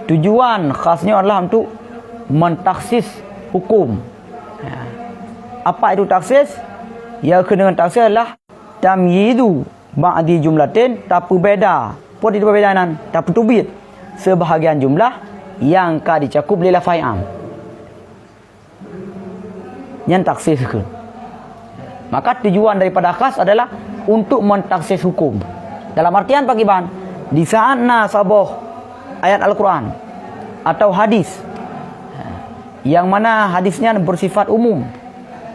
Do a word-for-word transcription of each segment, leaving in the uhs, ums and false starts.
Tujuan khas nyoe adalah untuk mentakhsis hukum. Ha. Apa itu takhsis? Nyang keuneuk takhsis adalah tamyizu ba'di jumlatin, tapeubeda. Peue itu perbedaan nan? Tapeuteubiet sebahagian jumlah nyang ka jicakup lé lafai am. Nyan takhsis kheun. Maka tujuan daripada khas adalah untuk mentakhsis hukum. Dalam artian pakriban? Di saat na saboh ayat Al-Quran atau hadis, yang mana hadis nyan bersifat umum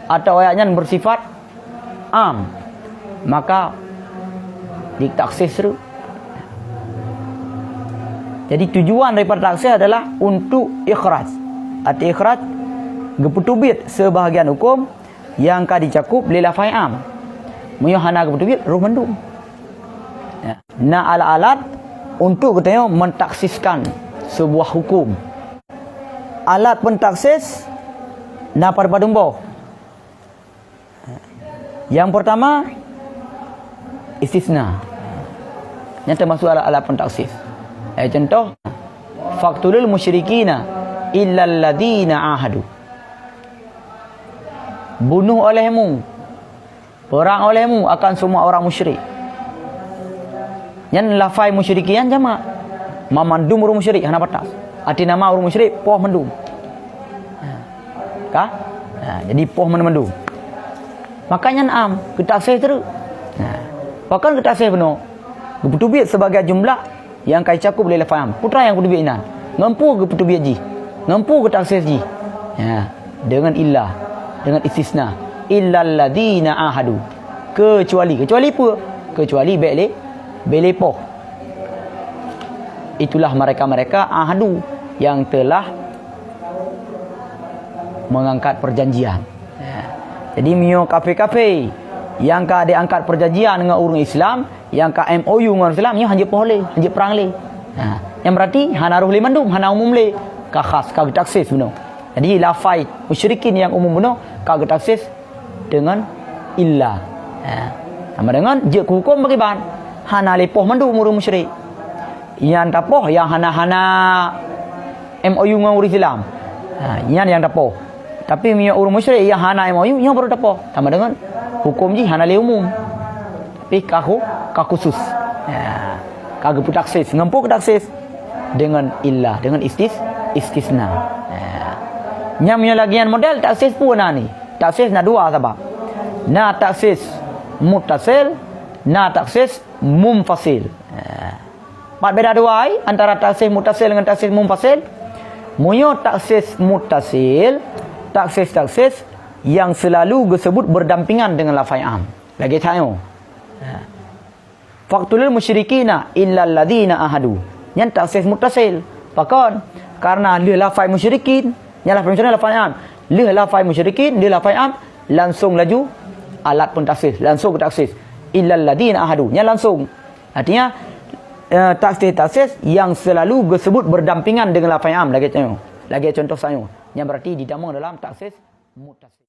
atau ayat nyan bersifat am, maka ditakhsis tu. Jadi tujuan daripada takhsis adalah untuk ikhraj. Arti ikhraj, geupeuteubiet sebahagian hukum nyang ka jicakup lé lafai am. Meunyoe hana geupeuteubiet, roh mandum. Ya. Na alat-alat untuk geutanyoe mentakhsiskan sebuah hukum. Alat pentakhsis na padum-padum boh. Yang pertama, istisna. Nyan termasuk alat-alat pentakhsis. Eh, contoh, "Faqtulul musyrikina illal ladzina ahadu." Bunuh olehmu, perang olehmu akan semua orang musyrik. Nyan lafai musyrikin nyan jamak. Mamandum ureuëng musyrik hana batas. Arti nama ureuëng musyrik poh mandum. Ka? Ha, jadi poh mandum. Maka nyan am, geutakhsis teuk. Ha. Pakon geutakhsis bunoe? Geupeuteubiet sebagai jumlah nyang ka jicakup lé lafai am. Peue nyang geupeuteubiet inan? Ngon peue geupeuteubiet jih? Ngon peue geutakhsis jih? Ya, dengan illa, dengan istisna. Illal ladzina ahadu. Kecuali, kecuali peue? Kecuali bék lé, bék lé poh. Itulah mereka-mereka ahadu yang telah mengangkat perjanjian. Ya. Jadi meunyoe kafé-kafé nyang ka diangkat perjanjian ngon ureuëng Islam, nyang ka M O U ngon Islam, nyoe hanjeuet poh lé, hanjeuet prang lé. Ha, nyan berarti hana roh lé mandum, hana umum lé. Ka khas, ka geutakhsis bunoe. Jadi lafai musyrikin nyang umum bunoe ka geutakhsis dengan illa. Ha. Sama dengan jeuet keu hukum pakriban? Hana lé poh mandum ureuëng musyrik. Nyang tapoh nyang hana-hana M O U ngon ureuëng Islam. Ha, nyan nyang tapoh. Tapi meunyoe ureuëng musyrik nyang hana M O U, nyoe baru tapoh. Sama dengan hukum jih hana lé umum. Tapi ka khu-, ka khusus. Ya. Ka geupeutakhsis. Ngon peue geutakhsis? Dengan illa, dengan istis-, istisna. Ya. Nyan meunyoe lagée nyan model takhsis peue na ni? Takhsis na dua sabab. Na takhsis muttasil, na takhsis munfasil. Ya. Pat beda dua ai antara takhsis muttasil ngon takhsis munfasil? Meunyoe takhsis muttasil, takhsis-takhsis nyang seulalu geuseubut berdampingan dengan lafai am. Lagée tanyoe. Ha. "Faqtulul musyrikina illal ladzina ahadu." Nyan takhsis muttasil. Pakon? Karena lheueh lafai musyrikin, nyan lafai musyrikin lafai am. Lheueh lafai musyrikin, lheueh lafai am, langsung laju alat pentakhsis, langsung geutakhsis. Illal ladzina ahadu. Nyan langsung. Artinya, eh, takhsis-takhsis nyang seulalu geuseubut berdampingan dengan lafai am lagée tanyoe. Lagée contoh tanyoe. Nyan berarti ditamong dalam takhsis muttasil.